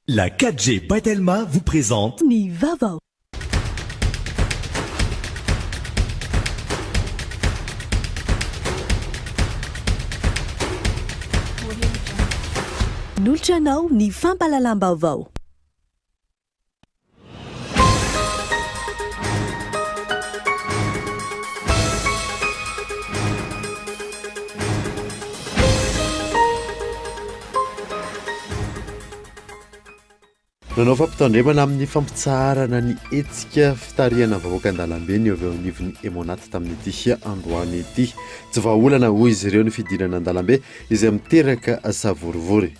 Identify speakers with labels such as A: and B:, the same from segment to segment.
A: La 4G by Telma vous présente.
B: Ny vaovao. Manolotra anao ny fampahalalam-baovao.
C: Nanao fampitandremana amin'ny fampitsaharana ny hetsika fitarihana vahoaka an-dalambe ny avy eo anivon'ny Emmonat tamin'ity androany ity. Tsy vahaolana hoy izy ireo ny fidirana an-dalambe izay miteraka savorivory.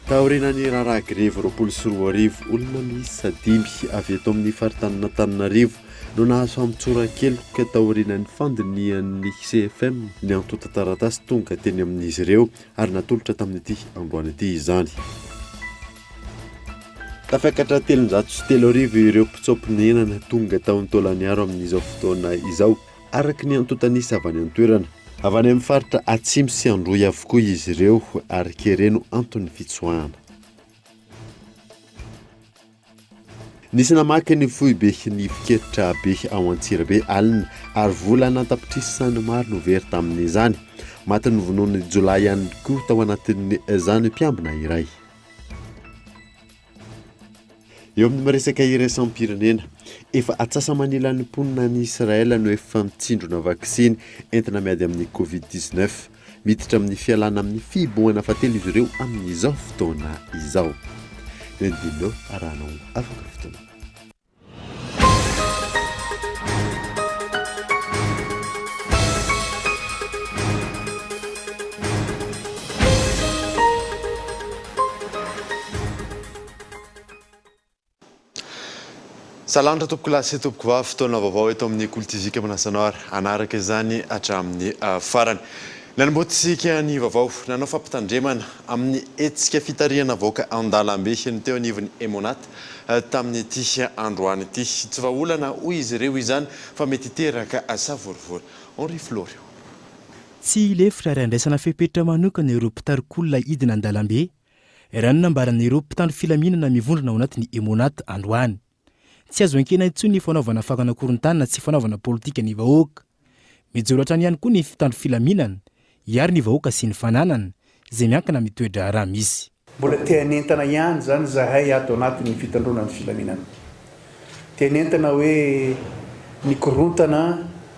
C: Taorian'ny raharaha grevy 2020, olona miisa dimy avy eto amin'ny faritanin'Antananarivo no nahazo famotsoran-keloka taorian'ny fandinihan'ny CFM ny antontan-taratasy tonga teny amin'izy ireo ary natolotra tamin'ity androany ity izany. Tafiakatra 33 ireo mpitsoa-ponenana tonga tao Taolagnaro amin'izao fotoana izao. Araka ny antontan'isa avy any an-toerana. Avy any amin'ny faritra Atsimo sy Androy avokoa izy ireo ary kere no anton'ny fitsoahana. Nisy namaky ny foibe ny Fikeritra be ao Antsirabe alina ary vola an'antapitrisany maro no very tamin'izany. Maty novonoin'ny jiolahy ihany koa tao anatin'izany mpiambina iray. Eo amin'ny miresaka iraisam-pirenena, efa atsasa-manilan'ny mponina any Israel no efa mitsindrona vaksiny entina miady amin'ny Covid 19. Miditra amin'ny fialana amin'ny fihibohana fahatelo izy ireo amin'izao fotoana izao. Ireo ny dimy eo arahanao afaka fotoana. Salanitra tompokolahy sy tompokovavy, fotoana vaovao eto amin'ny Kolo TV ka manasa anao ary hanaraka izany hatramin'ny farany. Nanombohantsika ny vaovao, nanao fampitandremana amin'ny hetsika fitarihana vahoaka an-dalambe ny teo anivon'ny Emmonat tamin'ity androany ity. Tsy vahaolana hoy izy ireo izany fa mety hiteraka savorovoro. Henri Florio.
D: Tsy hilefitra ary handraisana fepetra manokana ireo mpitarik'olona hidina an-dalambe Raha ny nambaran'ireo mpitandro filaminana mivondrona ao anatin'ny Emmonat androany. Tsy azo enkena intsony ny fanaovana fakana korontana sy fanaovana politika ny vahoaka. Mijoro hatrany ihany koa ny mpitandro filaminana hiaro ny vahoaka sy ny fananany izay miankina amin'ny toe-draharaha misy.
E: Mbola te hanentana ihany izany izahay ato anatin'ny fitandroana ny filaminana. Te hanentana hoe ny korontana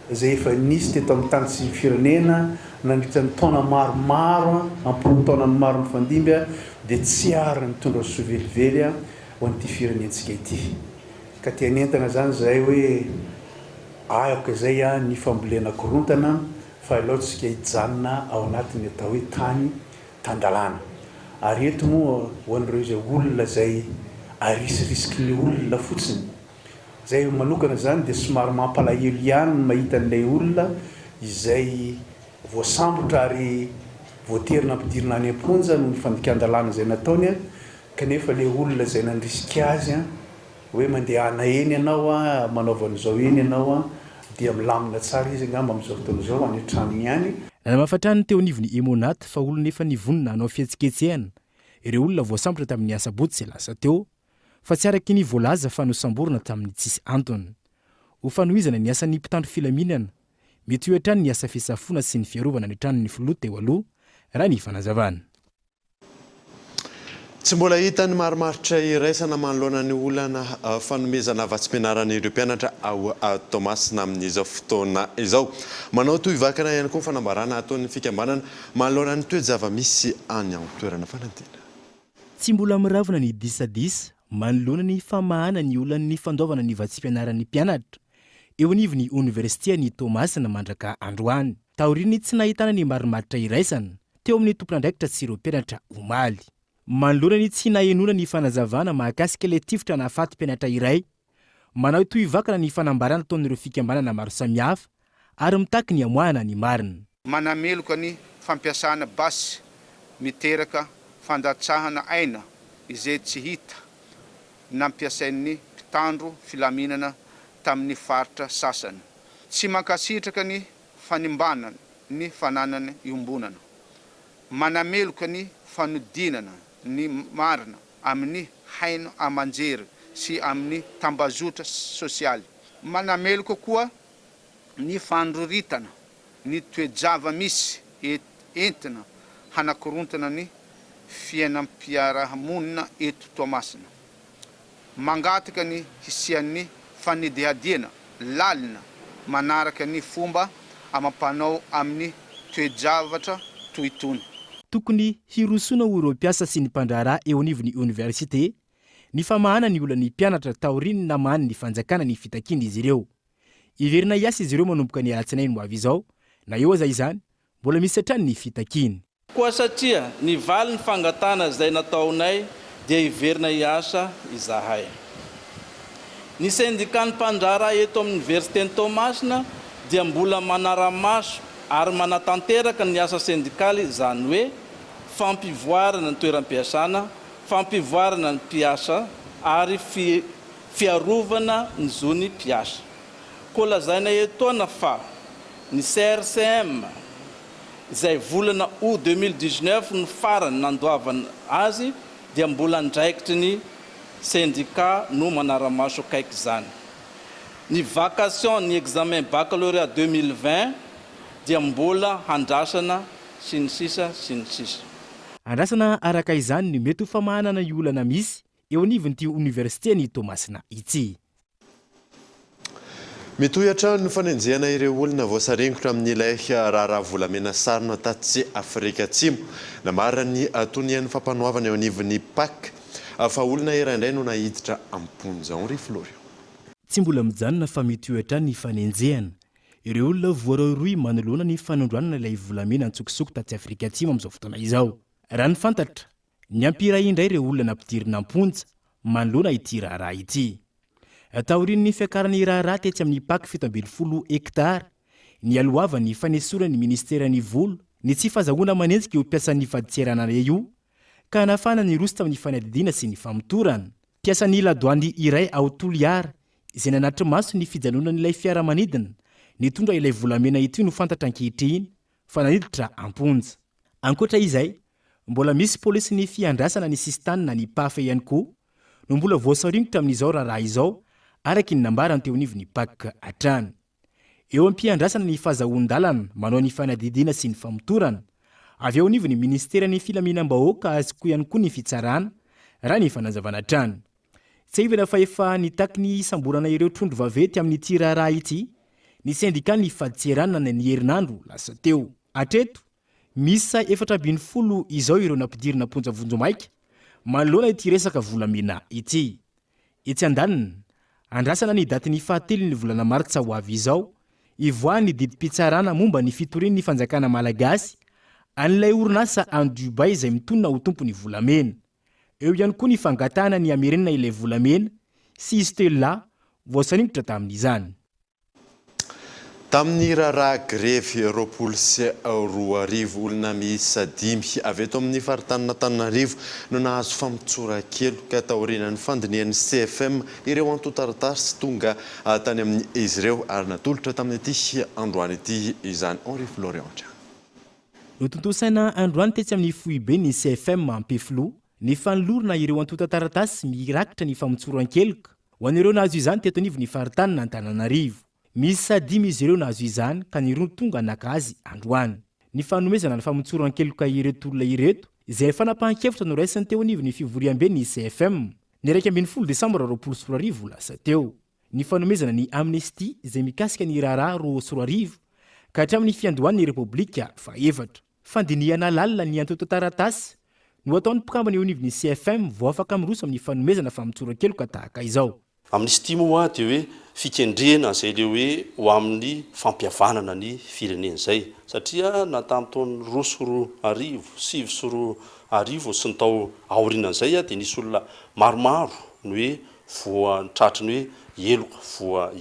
E: izay efa nisy teto amin'ny tany sy ny firenena nandritra ny taona maromaro, am-polo taonany maro nifandimby dia tsy ary nitondra soa velively ho an'ity firenentsika ity. Ka te hanentana izany izahay hoe aoka izay ny fambolena korontana fa aleo tsika hijanona ao anatin'ny atao hoe tany tan-dalàna. Ary eto moa ho an'ireo izay olona izay arisirisiky ny olona fotsiny. Izay manokana izany dia somary mampalahelo ihany ny mahita an'ilay olona izay voasambotra ary voatery nampidirina any am-ponja noho ny fandikan-dalàna izay nataony kanefa ilay olona izay nandrisika azy hoe mandehana eny ianao manaova an'izao eny ianao dia milamina tsara izy angamba amin'izao fotoana izao any an-tranony any.
D: Nanamafy hatrany ny teo anivon'ny Emmonat fa olona efa nivonona hanao fihetsiketsehana ireo olona voasambotra tamin'ny asabotsy lasa teo fa tsy araky ny voalaza fa nosamborina tamin'ny tsisy antony. Ho fanohizana ny asan'ny mpitandro filaminana, mitohy hatrany ny asa fisafoana sy ny fiarovana ny tranon'ny filoha teo aloha, raha ny fanazavana.
C: Tsy mbola hita ny marimaritra iraisana manoloana ny olana fanomezana vatsim-pianarana ireo mpianatra ao Toamasina amin'izao fotoana izao. Manao tohivakana ihany koa ny fanambarana ataon'ny fikambanana manoloana ny toe-java-misy any an-toerana. Fanantena.
D: Tsy mbola miravona ny disadisa manoloana ny famahana ny olan'ny fandoavana ny vatsim-pianaran'ny mpianatra eo anivon'ny oniversitean'i Toamasina mandraka androany, taorian'ny tsy nahitana ny marimaritra iraisana teo amin'ny tompon'andraikitra sy ireo mpianatra omaly. Manoloana ny tsy nahenoana ny fanazavana mahakasika ilay tifitra nahafaty mpianatra iray, Manao tohivakana ny fanambarana ataon'ireo fikambanana maro samihafa ary mitaky ny hamoahana ny marina.
F: Manameloka ny fampiasana basy miteraka fandatsahana aina izay tsy hita nampiasain'ny mpitandro filaminana tamin'ny faritra sasany. Tsy mankasitraka ny fanimbana ny fananana iombonana. Manameloka ny fanodinana. ny marina amin'ny haino aman-jery sy amin'ny tambazotra sosialy. Manameloka koa ny fandroritana ny toe-java-misy entina hanakorontana ny fiainam-piarahamonina eto Toamasina. Mangataka ny hisian'ny fanidihadiana lalina manaraka ny fomba amam-panao amin'ny toe-javatra toy itony.
D: Tokony hirosoana ho ireo mpiasa sy ny mpandraharaha eo anivon'ny oniversite ny famahana ny olan'ny mpianatra taorian'ny namahan'ny fanjakana ny fitakian'izy ireo. Hiverina hiasa izy ireo manomboka ny alatsinainy ho avy izao, na eo aza izany, mbola misy hatrany ny fitakiany.
G: Koa satria nivaly ny fangatahana izay nataonay dia hiverina hiasa izahay. Ny sendikan'ny mpandraharaha eto amin'ny Oniversiten'i Toamasina dia mbola manara-maso ary manatanteraka ny asa sendikaly izany hoe fampivoarana ny toeram-piasana, fampivoarana ny mpiasa ary fiarovana ny zon'ny mpiasa. Koa lazaina etoana fa ny CRCM, izay volana août 2019 no farany nandoavana azy dia mbola andraikitry ny sendika no manara-maso akaiky izany. Ny vacation ny examen baccalauréat 2020 dia mbola handrasana sy ny sisa sy ny sisa.
D: Andrasana araka izany ny mety ho famahanana io olana misy eo anivon'ity oniversiten'i Toamasina ity.
C: Mitohy hatrany ny fanenjehana ireo olona voasaringotra amin'ilay raharaha volamena sarona tatsy Afrika Atsimo. Nambaran'ny tonian'ny fampanoavana eo anivon'ny Pac fa olona iray indray no naiditra am-ponja. Henri Florian.
D: Tsy mbola mijanona fa mitohy hatrany ny fanenjehana ireo olona voarohirohy manoloana ny fanondranana ilay volamena an-tsokosoko tatsy Afrika Atsimo amin'izao fotoana izao. Raha ny fantatra, Niampy iray indray ireo olona nampidirina am-ponja manoloana ity raharaha ity. Taorian'ny fiakaran'ny raharaha tetsy amin'ny Pac 17 hektara, nialohavan'ny fanesoran'ny minisiteran'ny vola ny tsy fahazahoana manenjika io mpiasan'ny fadintseranana io ka nahafahana niroso tamin'ny fanadihadiana sy ny famotorana. Mpiasan'ny ladoany iray ao Toliara izay nanatri-maso ny fijanonan'ilay fiaramanidina nitondra ilay volamena ity no fantatra ankehitriny fa naiditra am-ponja. Ankoatra izay, mbola misy polisin'ny fiandrasana ny sisintany na ny Pafe ihany koa no mbola voasaringotra amin'izao raharaha izao araky ny nambarany teo anivon'ny Pac hatrany. Eo am-piandrasana ny fahazahoan-dalana manao ny fanadihadiana sy ny famotorana avy eo anivon'ny minisiteran'ny filaminam-bahoaka azy koa ihany koa ny fitsarana raha ny fanazavana hatrany. Tsiahivina fa efa nitaky ny hisamborana ireo trondro vaventy amin'ity raharaha ity ny sendikan'ny fadintseranana ny herinandro lasa teo. Hatreto, miisa 14 izao ireo nampidirina am-ponja vonjimaika manoloana ity resaka volamena ity. Etsy andaniny, andrasana ny datin'ny fahatelon'ny volana martsa ho avy izao hivoahan'ny didim-pitsarana momba ny fitorian'ny fanjakana malagasy an'ilay orinasa any Dubaï izay mitonona ho tompon'ny volamena. Eo ihany koa ny fangatahana ny hamerenana ilay volamena sy izy telo lahy voasaringotra tamin'izany.
C: Tamin'ny raharaha grevy 2020, olona miisa dimy avy eto amin'ny faritanin'Antananarivo no nahazo famotsoran-keloka taorian'ny fandinihan'ny CFM ireo antontan-taratasy tonga tany amin'izy ireo ary natolotra tamin'ity androany ity izany. Henri Florian.
D: Notontosaina androany tetsy amin'ny foiben'ny CFM Ampefiloha ny fanolorana ireo antontan-taratasy mirakitra ny famotsoran-keloka ho an'ireo nahazo izany teto anivon'ny faritanin'Antananarivo. Miisa dimy izy ireo nahazo izany ka ny roa tonga naka azy androany. Ny fanomezana ny famotsoran-keloka ireto olona ireto izay fanapahan-kevitra noraisiny teo anivon'ny fivoriamben'ny CFM ny 11 desambra 2020 lasa teo. Ny fanomezana ny amnesty izay mikasika ny raharaha 2002 ka hatramin'ny fiandohan'ny Repoblika fahefatra. Fandinihana lalina ny antontan-taratasy no ataon'ny mpikambana eo anivon'ny CFM vao afaka miroso amin'ny fanomezana famotsoran-keloka tahaka izao.
H: Amnistie moa dia hoe fikendrena izay ilay hoe ho amin'ny fampihavanana ny firenena izay satria na tamin'ny taona 2002, 2009 sy ny tao aorianan'izay dia nisy olona maromaro ny hoe voa tratry ny hoe heloka, voa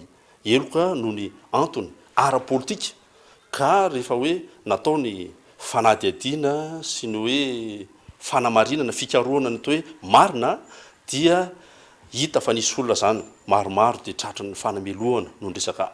H: heloka noho ny antony ara-politika ka rehefa hoe natao ny fanadihadiana sy ny hoe fanamarinana, fikarohana ny atao hoe marina dia hita fa nisy olona izany maromaro dia tratry ny fanamelohana noho ny resaka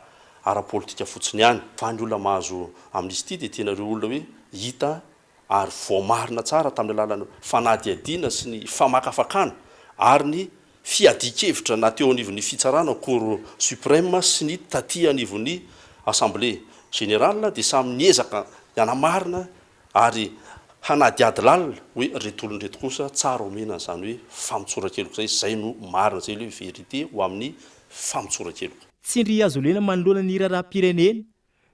H: ara-politika fotsiny ihany. Fa ny olona mahazo amnistie dia tena ireo olona hoe hita. ary voamarina tsara tamin'ny alalan'ny fanadihadiana sy ny famakafakana ary ny fiadian-kevitra na teo anivon'ny fitsarana, Cour suprême, sy ny taty anivon'ny Assemblée générale dia samy niezaka hanamarina ary hanadihady lalina hoe ireto olona ireto kosa tsara omena an'izany hoe famotsoran-keloka izay, izay no marina, izay ilay hoe vérité ho amin'ny famotsoran-keloka.
D: Tsindry hazolena manoloana ny raharaham-pirenena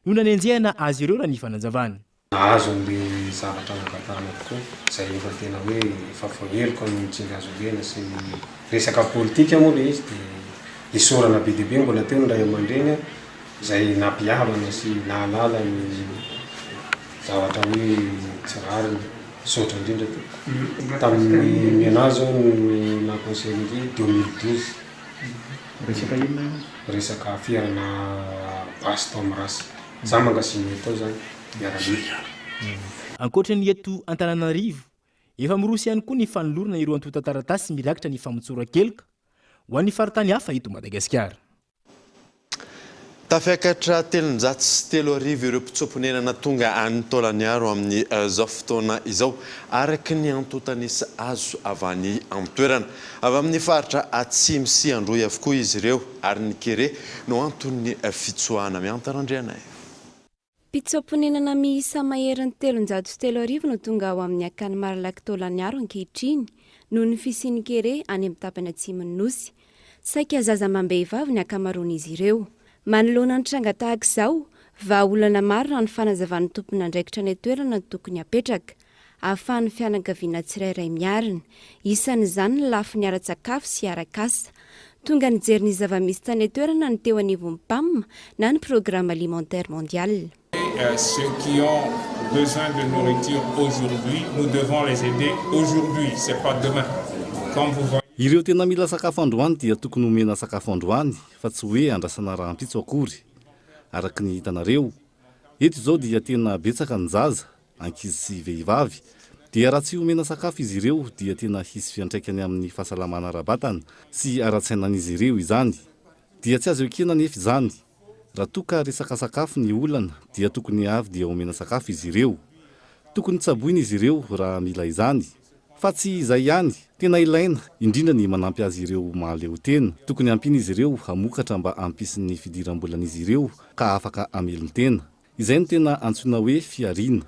D: no nanenjehana azy ireo raha ny fanazavana.
I: Nahazo an'le zavatra nangatahana tokoa, izay efa tena hoe efa voaheloka noho ny tsindry hazo lena sy ny resaka politika moa le izy dia isaorana be dia be mbola teo ny ray aman-dreny izay nampihavana sy nahalala ny zavatra hoe tsy rariny, misaotra indrindra tompoko. Tamin'ny ny anah zao no naha conseiller an'ity 2012.
J: Resaka inona io?
I: Resaka affaire-na basy tao amin'ny race. Za magazine tao zany, miaramila.
D: Ankoatra ny eto Antananarivo, efa miroso ihany koa ny fanolorana ireo antontan-taratasy mirakitra ny famotsoran-keloka ho an'ny faritany hafa eto Madagasikara.
C: Tafiakatra 33 ireo mpitsoa-ponenana tonga any Taolagnaro amin'izao fotoana izao, araka ny antontan'isa azo avy any an-toerana. Avy amin'ny faritra Atsimo sy Androy avokoa izy ireo ary ny kere no anton'ny fitsoahana. Mianta Randrianaivo.
K: Mpitsoa-ponenana miisa maherin'ny 33 no tonga ao amin'ny akany Marilac Taolagnaro ankehitriny noho ny fisian'ny kere any amin'ny tapany atsimon'ny Nosy. Saika zaza amam-behivavy ny ankamaroan'izy ireo. Manoloana ny tranga tahaka izao, vahaolana maro raha ny fanazavan'ny tompon'andraikitra any an-toerana no tokony hapetraka. ahafahan'ny fianakaviana tsirairay miarina. Isan'izany ny lafiny ara-tsakafo sy arak'asa. Tonga nijery ny zava-misy tany an-toerana ny teo anivon'ny PAM na ny Programme Alimentaire Mondial.
L: Ceux qui ont besoin de nourriture aujourd'hui, nous devons les aider aujourd'hui, c'est pas demain. Comme vous voyez.
M: Ireo tena mila sakafo androany dia tokony homena sakafo androany fa tsy hoe andrasana rahampitso akory. Araka ny hitanareo, eto izao dia tena betsaka ny zaza, ankizy sy vehivavy, dia raha tsy omena sakafo izy ireo dia tena hisy fiantraikany amin'ny fahasalamana ara-batana sy ara-tsainan'izy ireo izany. Dia tsy azo ekena anefa izany. Raha toa ka resaka sakafo ny olana dia tokony avy dia omena sakafo izy ireo. Tokony tsaboina izy ireo raha mila izany. Fa tsy izay ihany, tena ilaina indrindra ny manampy azy ireo mahaleotena. Tokony ampiana izy ireo hamokatra mba hampisy ny fidiram-bolan'izy ireo ka afaka hamelon-tena. Izay no tena antsoina hoe fihariana.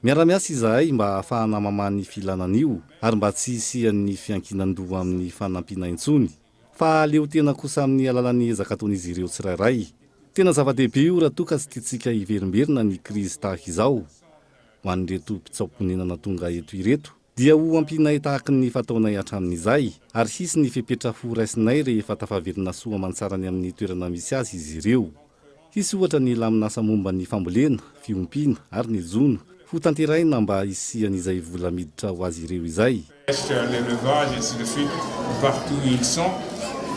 M: Miara-miasa izahay mba hahafahana mamaha ny filana an'io ary mba tsy hisian'ny fiankinan-doha amin'ny fanampiana intsony, fa hahaleo tena kosa amin'ny alalan'ny ezaka ataon'izy ireo tsirairay. Tena zava-dehibe io raha toa ka tsy tiantsika hiverimberina ny krizy tahaka izao. Ho an'ireto mpitsaoponenana tonga eto ireto, Dia ho ampianay tahaky ny fataonay hatramin'izay, ary hisy ny fepetra ho raisinay rehefa tafaverina soa aman-tsara any amin'ny toerana misy azy izy ireo. Hisy ohatra ny lamin'asa momba ny fambolena, fiompiana ary ny jono ho tanterahina mba hisian'izay vola miditra ho azy ireo izay.
L: L'élevage ainsi de suite partout où ils sont,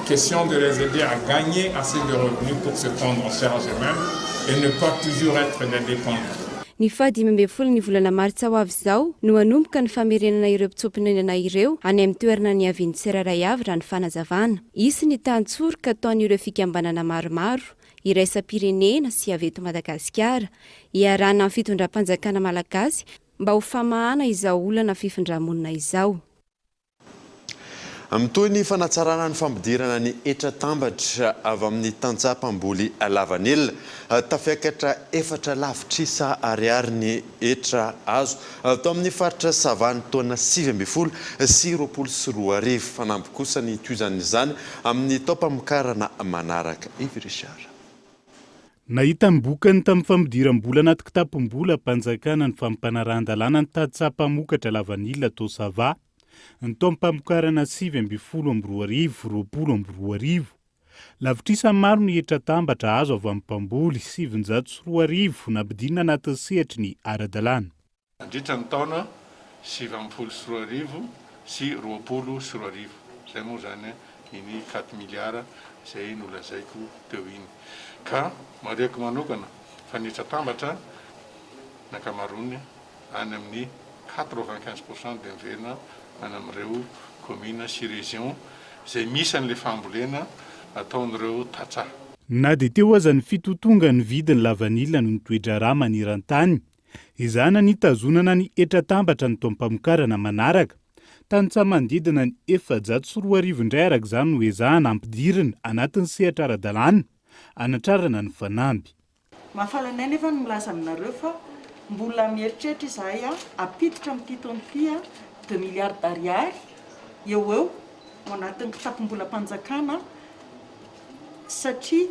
L: question de les aider à gagner assez de revenus pour se prendre en charge eux-mêmes et ne pas toujours être des dépendants.
K: Ny faha 15 ny volana martsa ho avy izao no hanomboka ny famerenana ireo mpitsoa-ponenana ireo any amin'ny toerana niaviany tsirairay avy raha ny fanazavana. Hisy ny tantsoroka ataon'ireo fikambanana maromaro, iraisam-pirenena sy avy eto Madagasikara, iarahana amin'ny fitondram-panjakana malagasy mba ho famahana izao olana fifindra-monina izao.
C: Mitohy ny fanatsarana ny fampidirana ny hetra tambatra avy amin'ny tantsaha mpamboly lavanila. Tafiakatra efatra lavitrisa ariary ny hetra azo tao amin'ny faritra Sava ny taona 2019. Fanamby kosa ny hitohizan'izany amin'ny taom-pamokarana manaraka. Yves Richard.
N: Nahitam-bokany tamin'ny fampidiram-bola anaty kitapom-bolam-panjakana ny fampanarahan-dalàna ny tantsaha mpamokatra lavanila tao Sava ny taom-pamokarana 2019, 2020. Lavitrisa maro ny hetra tambatra azo avy amin'ny mpamboly, 2900 nampidinina anatin'ny sehatry ny ara-dalàna.
O: Nandritra ny taona 2019 sy 2020, izay moa izany iny quatre milliards izay nolazaiko teo iny. Ka marihako manokana fa ny hetra tambatra ny ankamaroany any amin'ny 95 pour cent dia miverina any amin'ireo commune sy région izay misy an'ilay fambolena ataon'ireo tantsaha.
N: Na dia teo aza ny fitotongan'ny vidin'ny lavanila noho ny toe-draharaha maneran-tany. Ezahana ny hitazonana ny hetra tambatra ny taom-pamokarana manaraka. Tantsaha manodidina ny 2400 indray araka izany no ezahana ampidirina anatin'ny sehatra ara-dalàna hanatrarana ny fanamby.
P: Mahafaly anay nefa ny milaza aminareo fa mbola mieritreritra izahay hampiditra amin'ity taona ity deux milliards d'ariary eo ho eo ao anatin'ny kitapom-bolam-panjakana satria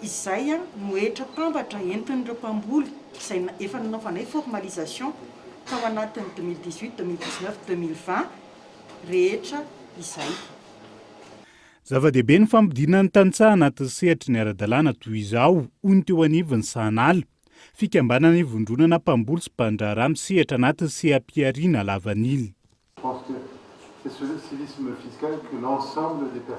P: izay no hetra tambatra entin'ireo mpamboly izay efa nanaovanay formalisation tao anatin'ny 2018, 2019, 2020 rehetra izay.
N: Zava-dehibe ny fampodiana ny tantsaha anatin'ny sehatry ny ara-dalàna toy izao, hoy ny teo anivon'ny Sahanala, fikambanana ivondronana mpamboly sy mpandraharaha misehatra anatin'ny seha-pihariana lavanila.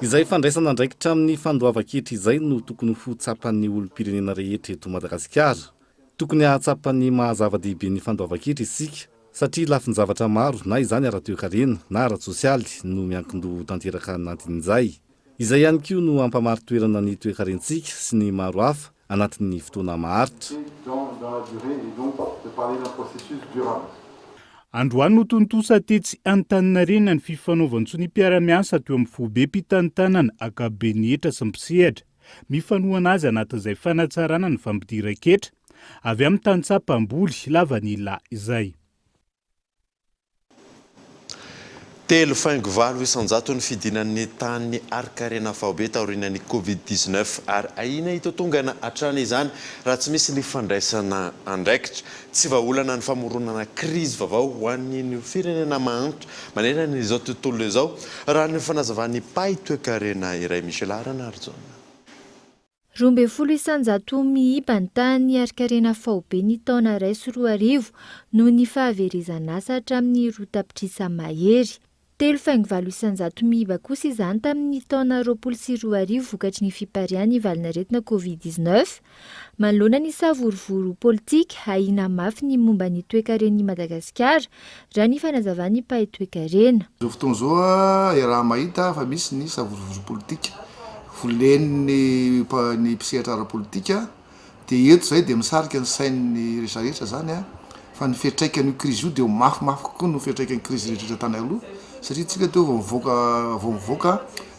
M: Izay fandraisana andraikitra amin'ny fandoavan-ketra izay no tokony ho tsapan'ny olom-pirenena rehetra eto Madagasikara. Tokony hahatsapa ny maha zava-dehibe ny fandoavan-ketra isika satria lafin-javatra maro na izany ara-toekarena na ara-tsosialy no miankin-doha tanteraka anatin'izay. Izay ihany koa no hampamari-toerana ny toekarentsika sy ny maro hafa anatin'ny fotoana maharitra.
N: Androany no tontosa tetsy Antaninarenina ny fifanaovan-tsonia mpiara-miasa teo amin'ny foibem-pitantanana ankapoben'ny hetra sy ny mpisehatra mifanohana azy anatin'izay fanatsarana ny fampidiran-ketra avy amin'ny tantsaha mpamboly lavanila izay.
C: 3,8% ny fidinan'ny tahan'ny harin-karena faobe taorian'ny Covid 19 ary ahiana hitotongana hatrany izany raha tsy misy ny fandraisana andraikitra. Tsy vahaolana ny famoronana krizy vaovao ho an'ny firenena mahantra manerana izao tontolo izao, raha ny fanazavan'ny mpahay toekarena iray Michel Ranarijaona.
Q: 12% miiba ny tahan'ny harin-karena faobe ny taona 2001 noho ny fahaverezan'asa hatramin'ny roa tapitrisa mahery. 3,8% miiba kosa izany tamin'ny taona 2020 vokatry ny fipariahan'ny valanaretina Covid 19. Manoloana ny savorovoro politika, ahiana mafy ny momba ny toekaren'i Madagasikara, raha ny fanazavan'ny mpahay toekarena.
R: Izao fotoana izao iaraha-mahita fa misy ny savorovoro politika volen'ny ny mpisehatra ara-politika Dia eto izay dia misarika ny sain'ny rehetrarehetra izany an, fa ny fiantraikan'io krizy io dia ho mafimafy kokoa noho ny fiantraikan'ny krizy rehetrarehetra tany aloha, satria tsika teo vao mivoaka vao mivoaka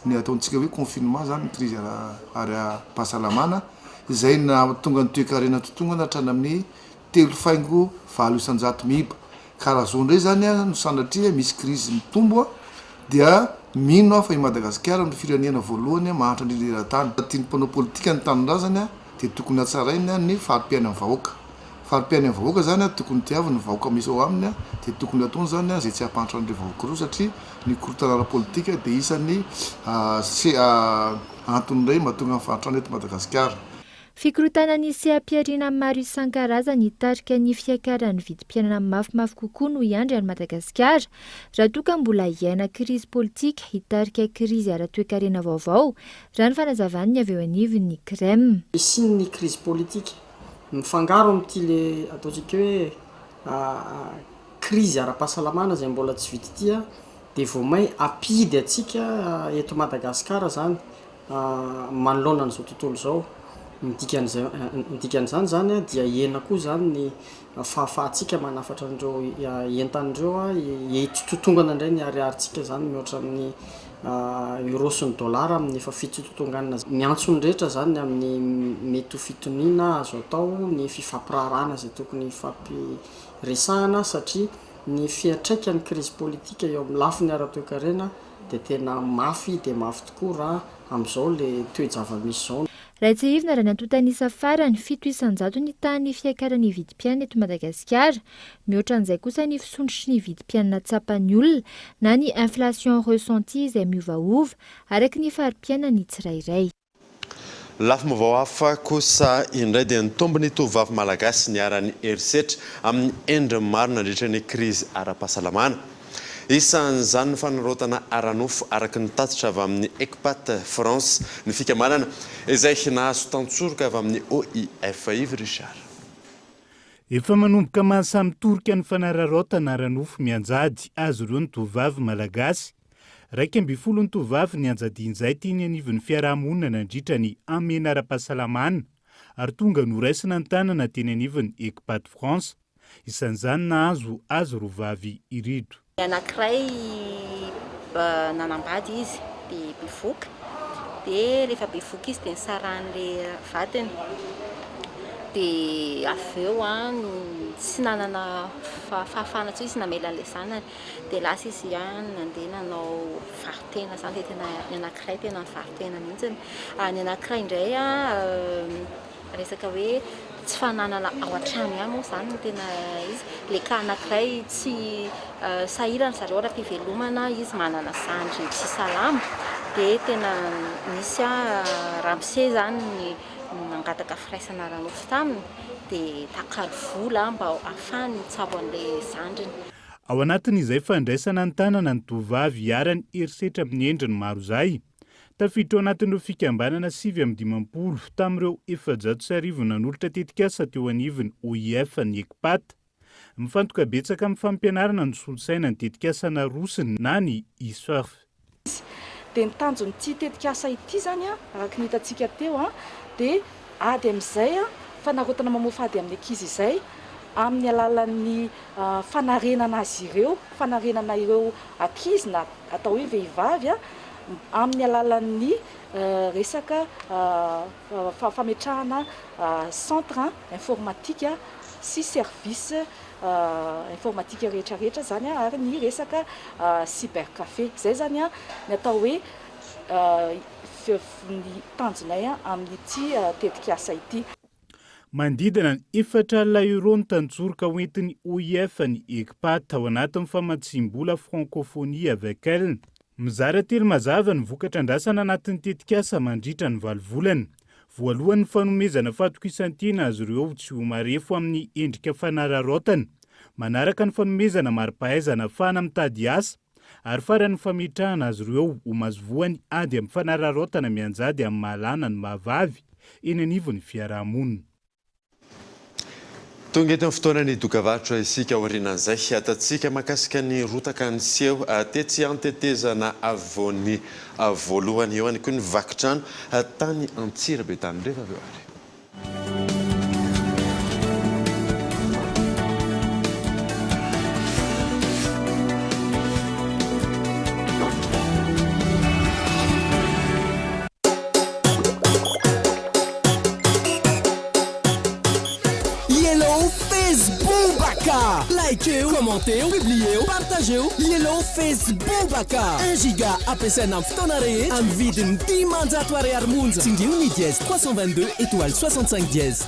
R: ny ataontsika hoe confinement izany ny krizy ara-pahasalamana izay nahatonga ny toekarena totongana hatrany amin'ny 3,8% miiba. Ka raha zao indray izany no sanatria misy krizy mitombo dia mino aho fa i Madagasikara no firenena voalohany mahantra indrindra eran-tany. Raha tian'ny mpanao politika ny tanindrazany dia tokony hatsarainy ny fari-piainan'ny vahoaka. Fari-piainan'ny vahoaka izany tokony tiaviny ny vahoaka misy ao aminy dia tokony ataony izany izay tsy hampahantra an'ireo vahoaka ireo satria ny korontana ara-politika dia isan'ny antony iray mahatonga ny fahantrana eto Madagasikara.
Q: Fikorontanan'ny seha-pihariana maro isan-karazany hitarika ny fiakaran'ny vidim-piainana mafimafy kokoa no hiandry an'i Madagasikara raha toa ka mbola hiaina krizy politika hitarika krizy ara-toekarena vaovao, raha ny fanazavan'ny avy eo anivon'ny Crem.
S: Fisian'ny krizy politika mifangaro amin'ity le ataontsika hoe krizy ara-pahasalamana izay mbola tsy vita ity dia vao may hampihidy antsika eto Madagasikara izany manoloana an'izao tontolo izao. Ny dikan'izay, ny dikan'izany izany dia hihena koa izany ny fahafahantsika manafatra an'ireo entana ireo, hitotongana indray ny ariarintsika izany mihoatra amin'ny euro sy ny dollar amin'ny efa fitotonganana. Miantso ny rehetra izany ny amin'ny mety ho fitoniana azo atao, ny fifampiraharahana izay tokony hifampiresahana satria ny fiantraikan'ny krizy politika eo amin'ny lafiny ara-toekarena dia tena mafy dia mafy tokoa raha amin'izao le toe-java-misy izao.
Q: Raha tsiahivina raha ny antontan'isa farany, 7% ny tahan'ny fiakaran'ny vidim-piainana eto Madagasikara. Mihoatra an'izay kosa ny fisondrotry ny vidim-piainana tsapan'ny olona na ny inflation ressentie izay miovaova araka ny fari-piainan'ny tsirairay.
C: Lafim-baovao hafa kosa indray dia nitombo ny tovovavy malagasy niharan'ny herisetra amin'ny endriny maro nandritra ny krizy ara-pahasalamana. Isan'izany ny fanararaotana ara-nofo araka ny tatitra avy amin'ny Ecpat France, ny fikambanana izay nahazo tantsoroka avy amin'ny OIF. Yves Richard.
N: Efa manomboka mahasahy mitorika ny fanararaotana ara-nofo mianjady azy ireo ny tovovavy malagasy. 11 ny tovovavy nianjadian'izay teny anivon'ny fiaraha-monina nandritra ny hamehana ara-pahasalamana ary tonga noraisina an-tanana teny anivon'ny Ecpat France. Isan'izany nahazo azy roa vavy ireto.
T: Ny anankiray nanambady izy dia bevoka, dia rehefa bevoka izy dia nisarahan'ilay vadiny, dia avy eo tsy nanana fahafahana intsony izy namela an'ilay zanany, dia lasa izy nandeha nanao varo-tena izany, dia tena ny anankiray tena nivaro-tena mihitsy, ny anankiray indray Resaka hoe tsy fananana ao an-trano ihany moa izany no tena izy. Ilay cas anankiray tsy sahirana ry zareo ara-pivelomana, izy manana zandry tsy salama, dia tena nisy ramose izany nangataka firaisana ara-nofo taminy, dia takalo vola mba hahafahany mitsabo an'ilay zandriny.
N: Ao anatin'izay fandraisana an-tanana ny tovovavy iharan'ny herisetra amin'ny endriny maro izay, Tafiditra ao anatin'ireo fikambanana 59 tamin'ireo 1400 nanolotra tetikasa teo anivon'ny OIF ny Ecpat. Mifantoka betsaka amin'ny fampianarana ny solosaina ny tetikasa narosiny na ny e-surf.
P: Dia ny tanjon'ity tetikasa ity izany araka ny hitantsika teo dia ady amin'izay fanarotana mamoafady amin'ny ankizy izay amin'ny alalan'ny fanarenana azy ireo, fanarenana ireo ankizy na atao hoe vehivavy amin'ny alalan'ny resaka fametrahana centre informatique sy service informatique rehetra rehetra izany ary ny resaka cyber café. Izay izany ny atao hoe ny tanjonay amin'ity tetikasa ity.
N: Manodidina ny 40 euros ny tantsoroka hoentin'ny OIF ny Ecpat ao anatin'ny famatsiam-bola Francophonie avec elle. Mizara telo mazava ny vokatra andrasana anatin'ny tetikasa mandritra ny valo volana. Voalohany ny fanomezana fahatokisan-tena azy ireo tsy ho marefo amin'ny endrika fanararaotana. Manaraka ny fanomezana mari-pahaizana ahafahana mitady asa. Ary farany ny fametrahana azy ireo ho masoivohon'ny ady amin'ny fanararaotana mianjady amin'ny maha lahy na ny maha vavy eny anivon'ny fiaraha-monina.
C: Tonga eto amin'ny fotoanan'ny dokavarotra isika aorianan'izay hiatantsika mahakasika ny rotaka niseho tetsy Antetezana afovoan'ny voalohany. Eo ihany koa ny vaky trano tany Antsirabe tany rehefa avy eo ary.
U: Yellow Faceboobaka! Likeo, commenteo, publieo, partageo Yellow Faceboobaka! Un giga ampiasaina amin'ny fotoana rehetra amin'ny vidiny 500 ariary monja. Tsindrio ny dièse 322 étoile 65 dièse.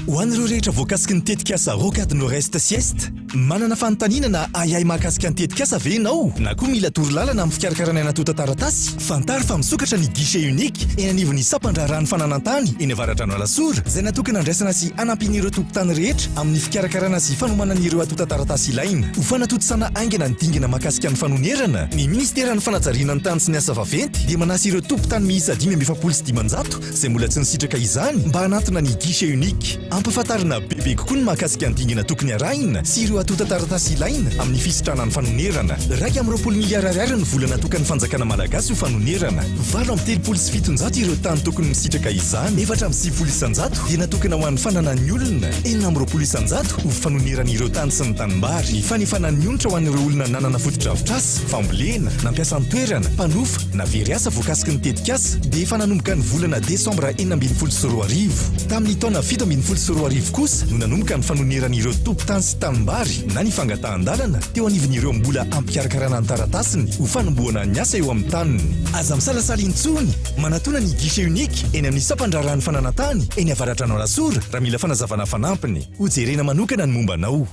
A: Ho an'ireo rehetra voakasiky ny tetikasa Rocade Nord-Est sy Est, manana fanontaniana na ahiahy mahakasika ny tetikasa ve ianao? Na koa mila torolalana amin'ny fikarakarana ny antontan-taratasy? Fantaro fa misokatra ny guichet unique eny anivon'ny sampan-draharahan'ny fananan-tany eny Avaradrano Alasora, izay natokana handraisana sy hanampiana ireo tompon-tany rehetra amin'ny fikarakarana sy fanomanana ireo antontan-taratasy ilaina. Ho fanatontosana haingana ny dingana mahakasika ny fanonerana, ny Minisiteran'ny Fanajariana ny Tany sy ny Asa Vaventy dia manasa ireo tompon-tany miisa 45 izay mbola tsy nisitraka izany mba hanantona ny guichet unique. Ampahafantarina bebe kokoa ny mahakasika ny dingana tokony arahina sy ireo antontan-taratasy ilaina amin'ny fisitrahana ny fanonerana. 21 miliara ariary ny vola natokan'ny fanjakana malagasy ho fanonerana. 738 ireo tany tokony misitraka izany. 94% dia natokana ho an'ny fananan'ny olona, 26% ho fanonerana ireo tany sy ny tanimbary. Ny fanefana ny onitra ho an'ireo olona nanana fotodrafitrasa, fambolena, nampiasa ny toerana, mpanofa, na very asa voakasiky ny tetikasa dia efa nanomboka ny volana desambra 2016. Tamin'ny taona 2017 kosa no nanomboka ny fanonerana ireo tompon-tany sy tanimbary na ny fangatahan-dalana teo anivon'ireo mbola ampikarakarana ny taratasiny ho fanombohana ny asa eo amin'ny taniny. Aza misalasala intsony, manatona ny guichet unique eny amin'ny sampan-draharahan'ny fananan-tany eny Avaradrano Alasora raha mila fanazavana fanampiny. Hojerena manokana ny momba anao.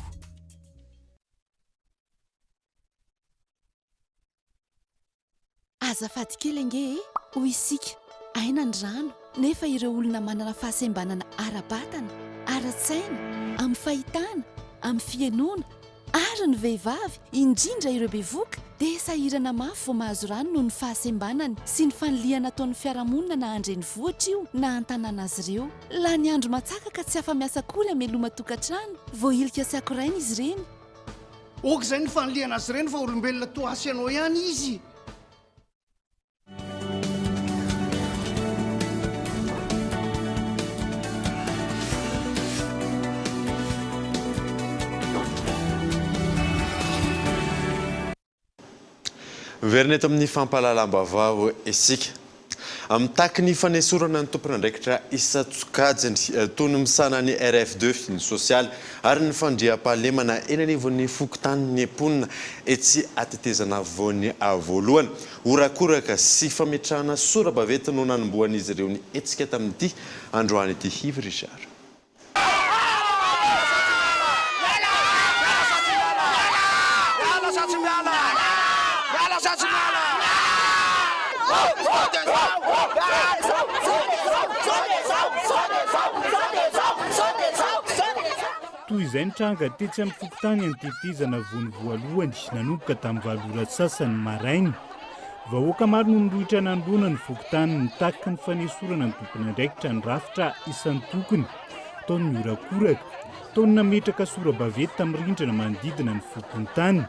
B: Azafady kely ange e! Hoy isika, aina ny rano, nefa ireo olona manana fahasembanana ara-batana, ara-tsaina, amin'ny fahitana, amin'ny fihenoana, ary ny vehivavy, indrindra ireo bevoka, dia sahirana mafy vao mahazo rano noho ny fahasembanany sy ny fanilihana ataon'ny fiarahamonina na an-drenivohitra io na an-tanàna azy ireo. Lany andro matsaka ka tsy afa-miasa akory hameloma tokantrano, voahilika sy akoraina izy ireny.
V: Ok izay ny fanilihana azy ireny fa olombelona toa ahy sy ianao ihany izy.
C: Miverina eto amin'ny fampahalalam-baovao isika. Mitaky ny fanesorana ny tompon'andraikitra isan-tsokajiny toy ny misahana ny RF2, ny sosialy ary ny fandriampahalemana eny anivon'ny fokontany ny mponina etsy Atetezana Afovoany voalohany. Horakoraka sy fametrahana sora-baventy no nanombohan'izy ireo ny hetsika tamin'ity androany ity. Yves Richard.
N: Toy izay ny tranga tetsy amin'ny fokontany Antetezana vony voalohany nanomboka tamin'ny valo ora sasany maraina. Vahoaka maro no nirohitra nanoloana ny fokontany nitaky ny fanesorana ny tompon'andraikitra ny rafitra isan-tokony. Tao ny nihorakoraka, tao ny nametraka sora-baventy tamin'ny rindrina manodidina ny fokontany.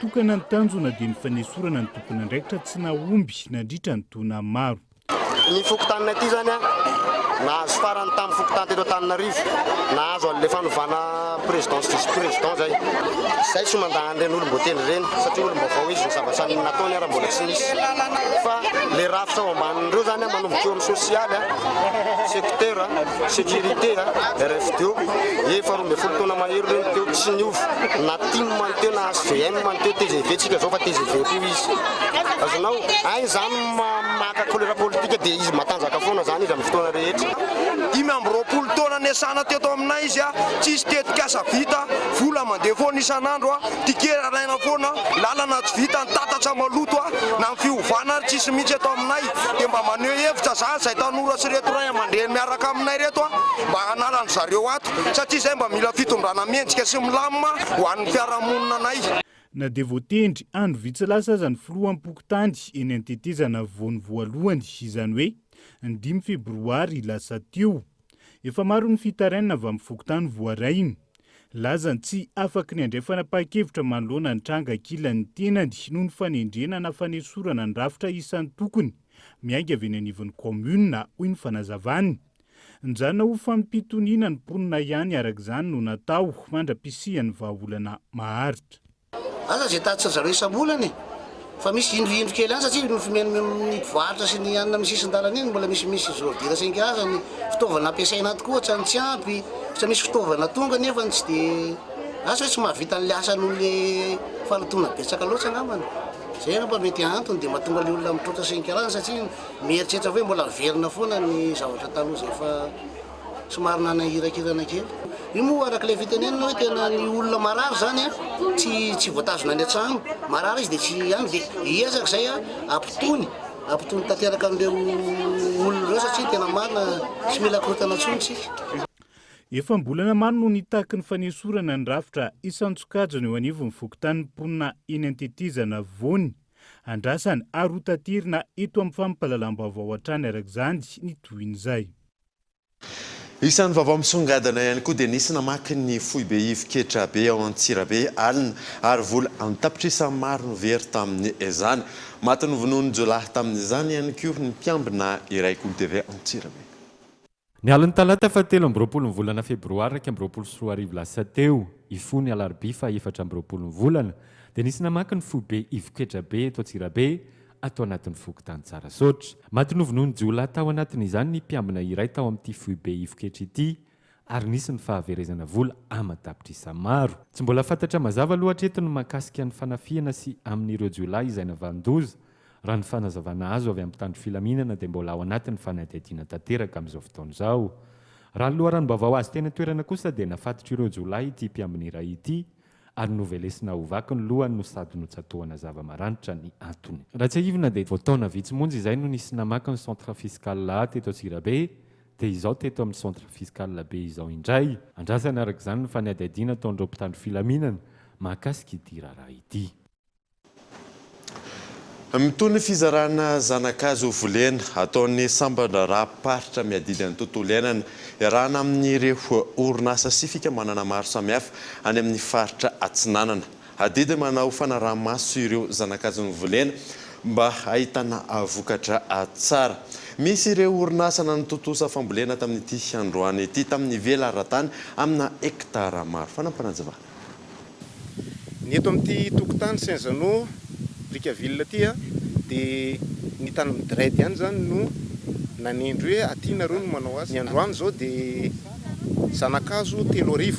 N: Tokana ny tanjona dia ny fanesorana ny tompon'andraikitra tsy nahomby nandritra ny taona maro.
E: Ny fokontaninay ity izany nahazo farany tamin'ny fokontany teto Antananarivo, nahazo an'ilay fanovana président sy vice président izay. Izay tsy mandà an'ireny olom-boatendry ireny satria olom-baovao izy, ny zavatra nataony ara mbola tsy nisy. Fa ilay rafitra ao ambanin'ireo izany manomboka eo amin'ny sosialy, secteur, sécurité, RFDO, efa 12 taona mahery ireo no teo, tsy niova, na tim no teo na HVM no teo, tgv tsika izao fa tgv koa izy. Azonao? Hay izany maka couleur politique dia izy matanjaka foana izany izy amin'ny fotoana rehetra.
V: 25 taona niasana teto aminay izy, tsisy tetikasa vita, vola mandeha foana isan'andro, ticket alaina foana, lalana tsy vita, ny tatatra maloto, na ny fiovana ary tsisy mihitsy eto aminay, dia mba maneho hevitra zany zay tanora sy reto ray aman-dreny miaraka aminay reto mba hanala an-dry zareo ato satria zay mba mila fitondrana mendrika sy milamina ho an'ny fiarahamonina anay.
N: Na dia voatendry andro vitsy lasa aza ny filoham-pokontany eny Antetezana vao ny voalohany, izany hoe ny dimy febroary lasa teo. Efa maro ny fitarainana avy amin'ny fokontany voarainy. Lazany tsy afaky ny handray fanapahan-kevitra manoloana ny tranga ankilan'ny tenany noho ny fanendrena na fanesorana ny rafitra isan-tokony miainga avy eny anivon'ny kaominina, hoy ny fanazavany. Nijanona ho fampitoniana ny mponina ihany araka izany no natao mandra-pisian'ny vahaolana maharitra.
E: Asa izay tatitra zareo isam-bolana e! Fa misy indro indro kely any satria ny fimeno ny mpivarotra sy ny anona amin'ny sisin-dalana iny mbola misimisy zôridira sy ny fitaovana ampiasaina ato koa ohatran'ny tsy ampy, tsy misy fitaovana tonga nefa tsy de asa hoe tsy mahavita an'le asa noho le fahalotoana betsaka loatra angambany. Zay angamba mety antony de mahatonga le olona mitroatra sy ny karazany satria Mieritreritra hoe mbola miverina foana ny zavatra taloha izay efa somary nanahirakirana kely. Io moa araka ilay fitenenana hoe tena ny olona marary izany an, tsy tsy voatazona any an-trano. Marary izy dia tsy any dia hiezaka izay an hampitony, hampitony tanteraka an'ireo olona ireo satria tena marina tsy mila korontana intsony isika.
N: Efa am-bolana maro no nitaky ny fanesorana ny rafitra isan-tsokajiny eo anivon'ny fokontany mponina eny Antetezana Vony. Andrasana ary ho taterina eto amin'ny fampahalalam-baovao hatrany araka izany ny tohin'izay.
C: Isan'ny vaovao misongadina ihany koa dia nisy namaky ny foibe Ivoketrabe ao Antsirabe alina ary vola an-tapitrisa maro no very tamin'izany. Maty novonoin'ny jiolahy tamin'izany ihany koa ny mpiambina iray Kolo TV Antsirabe.
W: Ny alin'ny talata faha 23 ny volana febroary 2021 lasa teo, hifoha ny alarobia faha 24 ny volana, dia nisy namaky ny foibe Ivoketrabe eto Antsirabe, ato anatin'ny fokontany Tsarasaotra. Maty novonoin'ny jiolahy tao anatin'izany ny mpiambina iray tao amin'ity foibe Ivoketra ity, ary nisy ny fahaverezana vola aman-tapitrisa maro. Tsy mbola fantatra mazava aloha hatreto ny mahakasika ny fanafihana sy amin'ireo jiolahy izay navanon-doza, Raha ny fanazavana azo avy amin'ny mpitandro filaminana dia mbola ao anatin'ny fanadihadiana tanteraka amin'izao fotoana izao. Raha ny loharanom-baovao azo teny an-toerana kosa dia nafatotr'ireo jiolahy ity mpiambina iray ity ary novelesina ho vaky ny lohany no sady notsatohana zava-maranitra ny antony. Raha tsiahivina dia vao taona vitsy monja izay no nisy namaky ny centre fiscal A teto Antsirabe dia izao teto amin'ny centre fiscal B izao indray. Andrasana araka izany ny fanadihadiana ataon'ireo mpitandro filaminana mahakasika ity raharaha ity.
C: Mitohy ny fizarana zana-kazo volena ataon'ny sampan-draharaham-paritra miadidy ny tontolo iainana iarahana amin'ireo orinasa sy fikambanana maro samihafa any amin'ny faritra Atsinanana. Adidy manao fanaraha-maso ireo zana-kazo novolena mba hahitana vokatra tsara. Misy ireo orinasa nanatontosa fambolena tamin'ity androany ity tamin'ny velaran-tany amina hektara maro. Fanampinazavana.
X: Ny eto amin'ity tokontany Saint Jeannot
F: Brickaville aty dia ny tany amin'ny DREDD ihany izany no nanendry hoe aty nareo no manao azy. Ny androany izao dia zanakazo 3000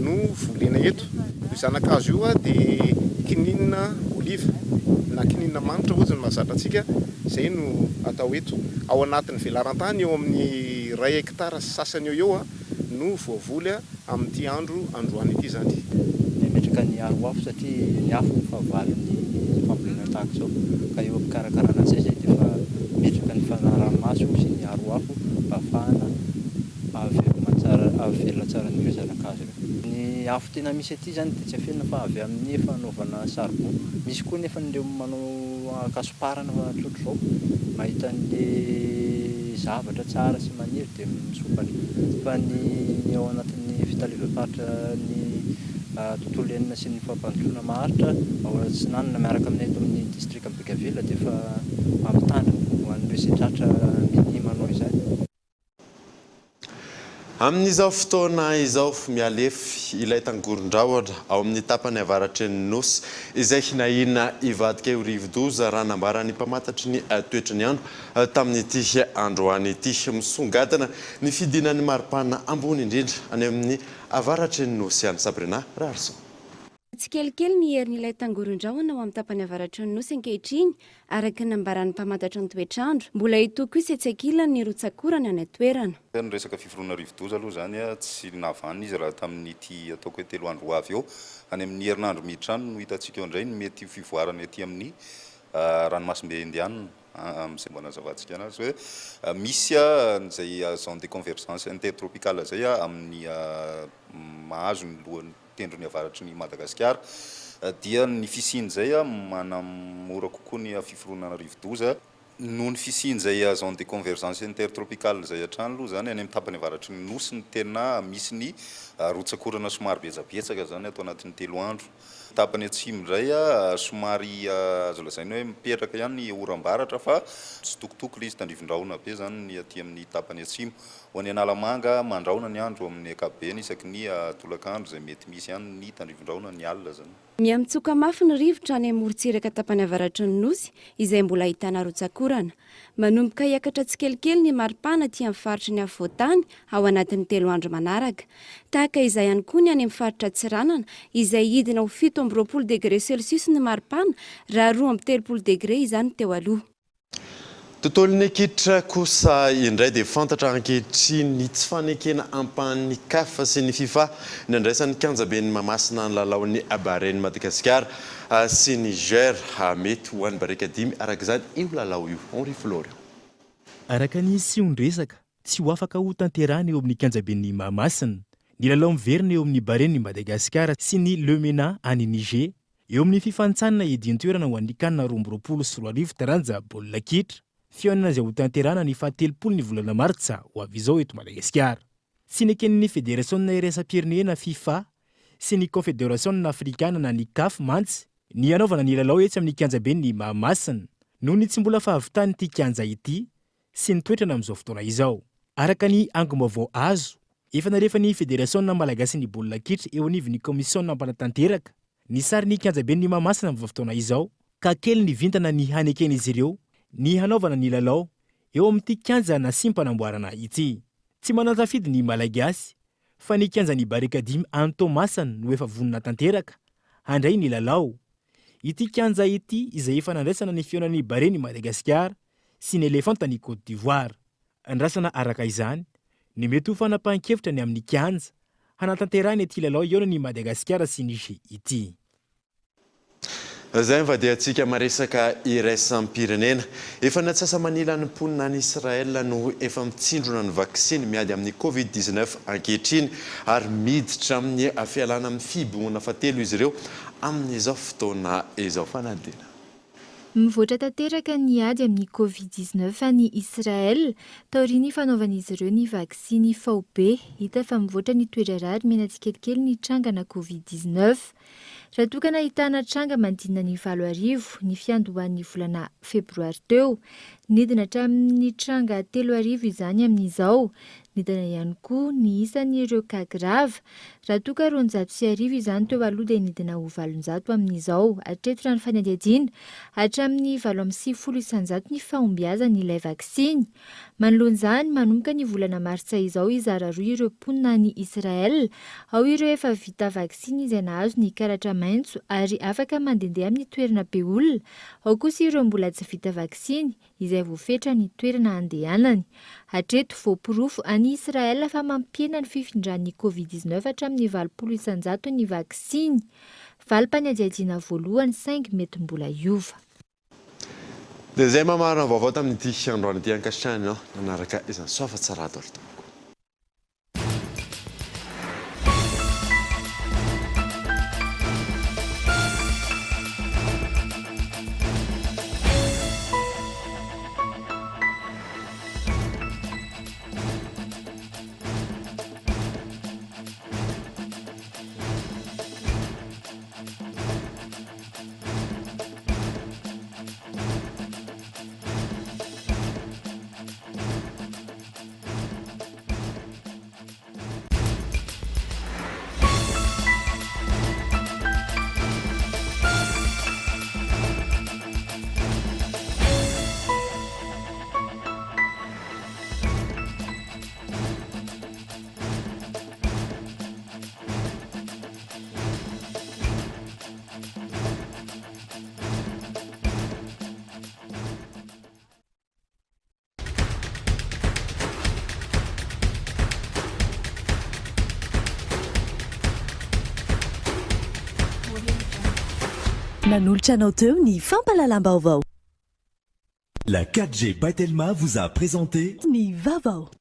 F: no volena eto. Io zanakazo io dia kininina oliva na kininina manitra hozy ny mahazatra antsika, izay no atao eto. Ao anatin'ny velaran-tany eo amin'ny iray hectare sy sasany eo eo no voavoly amin'ity andro androany ity izany.
J: Nametraka ny aro afo satria ny afo no fahavalon'ny fambolena tahaka izao ka eo am-pikarakarana an'izay izay dia efa metraka ny fanaraha-maso sy ny aro afo mba ahafahana ahaveloma tsara ahavelona tsara an'ireo zana-kazo ireo. Ny afo tena misy aty izany dia tsy afenina fa avy amin'ny fanaovana saribon. Misy koa nefa ireo manao ankasomparana tsotr'izao mahita an'le zavatra tsara sy maniry dia misompatra. Fa ny ao anatin'ny fitaleovam-paritra ny tontolo iainana sy ny fampandrosoana maharitra ao Atsinanana miaraka aminay eto amin'ny distrikan'i Brickaville dia efa mampitandrina ho an'ireo izay tratra minia manao izany.
C: Amin'izao fotoana izao, mihalefy ilay tangoron-drahona ao amin'ny tapany avaratry ny Nosy, izay nahiana hivadika ho rivodoza raha nambaran'ny mpamantatry ny toetry ny andro tamin'ity androany ity. Misongadina ny fidinan'ny maripana ambony indrindra any amin'ny avaratry ny Nosy any. Sabrina Raharison.
K: Tsikelikely ny herin'ilay tangoron-drahona ao amin'ny tapany avaratry ny Nosy ankehitriny, araka ny nambaran'ny mpamantatra ny toetr'andro. Mbola hitohy kosa etsy ankilany ny rotsak'orana any an-toerana.
G: Ny resaka fiforonana rivodoza aloha izany tsy nahavanona izy raha tamin'ity ataoko hoe telo andro ho avy eo. Any amin'ny herinandro miditra any no hitantsika eo indray ny mety ho fivoarana ety amin'ny ranomasimbe Indiana amin'izay mba anazavantsika anazy hoe misy an'izay zone de convergence intertropicale izay amin'ny mahazo ny lohan'ny tendrony avaratry ny Madagasikara dia ny fisian'izay manamora kokoa ny fiforonana rivodoza. Noho ny fisian'izay zone de convergence intertropicale izay hatrany aloha izany any amin'ny tapany avaratry ny Nosy no tena misy ny rotsak'orana somary betsabetsaka izany ato anatin'ny telo andro. Tapany atsimo indray somary azo lazaina hoe mipetraka ihany ny oram-baratra fa mitsitokotoko ilay izy, tandrifin-drahona be izany ny aty amin'ny tapany atsimo. Ho an'i Analamanga, mandrahona ny andro amin'ny ankapobeny isaky ny tolakandro izay mety misy ihany ny tandrifin-drahona ny alina izany.
K: Miha-mitsoka mafy ny rivotra any amin'ny morontsiraka tapany avaratry ny Nosy izay mbola ahitana rotsak'orana. Manomboka hiakatra tsikelikely ny maripana aty amin'ny faritry ny afovoan-tany ao anatin'ny telo andro manaraka. Tahaka izay ihany koa ny any amin'ny faritra Atsinanana izay hidina ho 27 degre celsius ny maripana raha 32 degre izany teo aloha.
C: Tontolon'ny kitra kosa indray dia fantatra ankehitriny ny tsy fanekena ampahan'ny Caf sy ny Fifa ny handraisan'ny kianjaben'i Mahamasina ny lalaon'ny Baren'i Madagasikara sy Niger. Mety ho an'ny Barikadimy araka izany io lalao io. Henri Florian.
D: Araka ny sion-dresaka, tsy ho afaka ho tanterahina eo amin'ny kianjaben'i Mahamasina ny lalao miverina eo amin'ny Baren'i Madagasikara sy ny Le Mena any Niger Eo amin'ny fifanintsanana hiadian-toerana ho an'ny Can 2022 taranja baolina kitra, fihaonana izay hotanterahana ny fahatelopolo ny volana martsa ho avy izao eto Madagasikara. Tsy neken'ny Federasiona iraisam-pirenena, Fifa, sy ny Kaonfederasiona afrikana na ny Caf mantsy ny hanaovana ny lalao etsy amin'ny kianjaben'i Mahamasina noho ny tsy mbola fahavitan'ity kianja ity sy ny toetrany amin'izao fotoana izao. Araka ny angom-baovao azo, efa nalefan'ny Federasiona malagasin'ny baolina kitra eo anivon'ny kaomisiona mpanatanteraka ny sarin'ny kianjaben'i Mahamasina amin'izao fotoana izao, ka kely ny vintana ny haneken'izy ireo ny hanaovana ny lalao eo amin'ity kianja nasiam-panamboarana ity. Tsy manan-tsafidy ny Malagasy fa ny kianjan'i Barikadimy any Toamasina no efa vonona tanteraka handray ny lalao. Ity kianja ity izay efa nandraisana ny fihaonan'ny Baren'i Madagasikara sy ny Elefantan'i Côte d'Ivoire. Andrasana araka izany ny mety ho fanapahan-kevitra ny amin'ny kianja hanatanterahina ity lalao hihaonan'i Madagasikara sy Niger ity.
C: Izay nivadihantsika maresaka iraisam-pirenena. Efa ny atsasa-manilan'ny mponina any Israel no efa mitsindrona ny vaksiny miady amin'ny Covid 19 ankehitriny ary miditra amin'ny fialana amin'ny fihibohana fahatelo izy ireo amin'izao fotoana izao. Fanadihana.
Q: Mivoatra tanteraka ny ady amin'ny Covid 19 any Israel, taorian'ny fanaovan'izy ireo ny vaksiny faobe. Hita fa mivoatra ny toe-draharaha ary mihena tsikelikely ny trangana Covid 19. Raha toa ka nahitana tranga manodidina ny 8000 ny fiandohan'ny volana febroary teo. Nidina hatramin'ny tranga 3000 izany amin'izao. Nidina ihany koa ny isan'ireo cas grave. Raha toa ka 1200 izany teo aloha dia nidina ho 800 amin'izao. Hatreto raha ny fanadihadiana, hatramin'ny 98% ny fahombiazan'ilay vaksiny. Manoloana izany, manomboka ny volana martsa izao hizara roa ireo mponina any Israel. Ao ireo efa vita vaksiny izay nahazo ny karatra maitso ary afaka mandehandeha amin'ny toerana be olona, ao kosa ireo mbola tsy vita vaksiny izay voafetra ny toerana handehanany. Hatreto, voaporofo any Israel fa mampihena ny fifindran'ny Covid 19 hatramin'ny 80% ny vaksiny. Valim-panadihadiana voalohany saingy mety mbola hiova.
C: Dia izay mamarana ny vaovao tamin'ity androany ity. Ankasitrahana ianao nanaraka izany. Soa fa tsara daholo tompoko.
B: Nanolotra anao teo ny fampahalalam-baovao.
A: La 4G by Telma vous a présenté.
B: Ny vaovao.